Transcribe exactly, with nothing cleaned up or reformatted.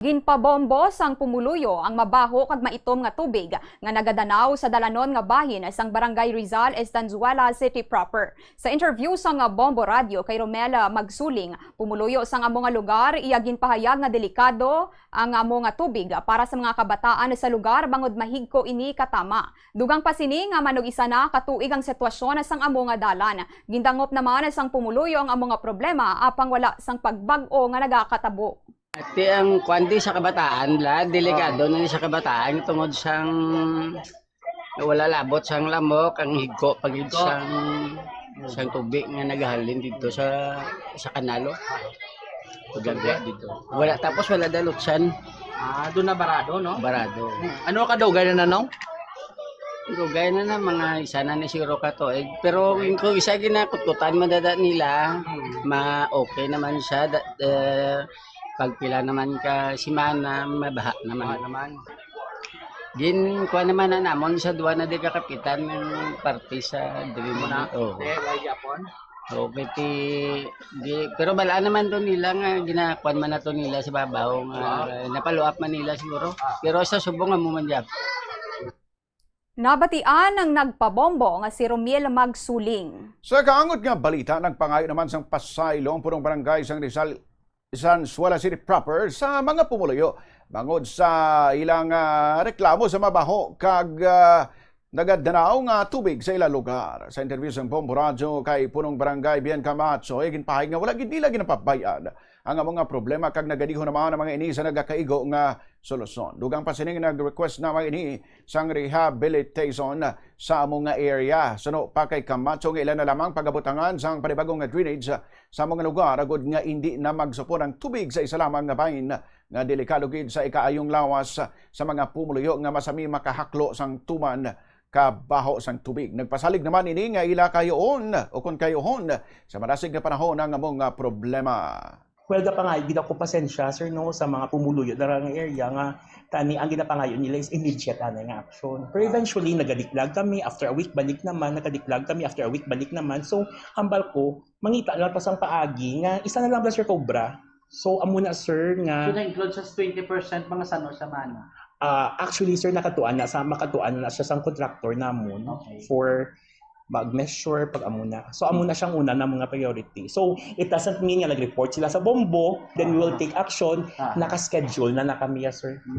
Ginpabombo sang pumuluyo ang mabaho kag maitom nga tubig nga nagadanaw sa dalanon nga bahin sang Barangay Rizal, Estanzuela City proper. Sa interview sang Bombo Radio kay Romel Magsuling, pumuluyo sang amo nga lugar, iya ginpahayag nga delikado ang amo nga tubig para sa mga kabataan sa lugar bangod mahigko ini katama. Dugang pa sini nga manug-isa na ka tuig ang sitwasyon sang amo nga dalan. Gindangop naman sang pumuluyo ang amo nga problema apang wala sang pagbag-o nga nagakatabo. Ati ang kwan di sa kabataan la, delikado na ni sa kabataan tungod sang wala labot sang lamok, ang higko pag Higko. sang, sang tubig nga nagahalin dito sa, sa kanalo. Pagagwa dito. Wala, tapos wala dalutsan. Ah, doon na barado, no? Barado. Hmm. Ano ka daw, ganyan na, no? Dugay na na, mga isa na ni siguro ka tuig. Pero kung isa ginakutkutan, madada nila, Hmm. ma-okay naman siya. Da, eh, pag pila naman ka simana, mabaha naman. Mabaha naman. Gin, kuha naman na namon sa duwa na di kakapitan ng parte sa diri mo na. Oo. Eh, wala gyapon? Okay, ti, di, pero balaan naman to nila nga ginakuan man na to nila sa babaw nga Wow. napaluap man nila siguro. Ah. Pero sa subong nga mo man gyap. Nabatian ang nagpabombo nga si Romiel Magsuling. Sa kaangot nga balita, nagpangayo naman sang pasaylo ang punong barangay sang Rizal, Estanzuela City proper sa mga pumuluyo bangod sa ilang, ah, reklamo sa mabaho kag, ah, nagadanaw nga tubig sa ilang lugar. Sa interview sang Bombo Radyo kay punong barangay Bian Camacho, ginpahayag nga wala gid nila ginapabay-an ang amo nga problema kag nagadihon naman ang mga ini sa nagakaigo nga solusyon. Dugang pa sining nag-request na mga ini sang rehabilitation sa amo nga area. Suno pa kay Camacho nga ila na lamang pagabutangan sang panibago nga drainage sa amo nga lugar agud nga indi na magsupon ang tubig sa isa lamang nga bahin nga delikado gid sa ikaayong lawas sa mga pumuluyo nga masami makahaklo sang tuman kabaho sang tubig. Nagpasalig naman ini nga ila kayoon o kon kayohon sa madasig nga panahon ang amo nga problema. Well, gapangayo gid ako pasensya, sir, no, sa mga pumuluyo dara nga area nga tani ang ginapangayo nila is immediate anay nga action. Pero eventually, nagadiklag kami, after a week, balik naman, nagadiklag kami, after a week, balik naman. So, hambal ko, mangita na lang pa sang paagi nga isa na lang ba, sir, ka obra? So, amo na, sir, nga So, na-include sa twenty percent, mga sano siya, mana? Ah, actually, sir, nakatuan na sa, makatuan na siya sang contractor namon Okay. for mag-measure, pag amo na. So, amo na siyang una na mga priority. So, it doesn't mean nga nag-report sila sa bombo, then we will Ah. take action. Ah. Naka-schedule na na kami, yes, sir.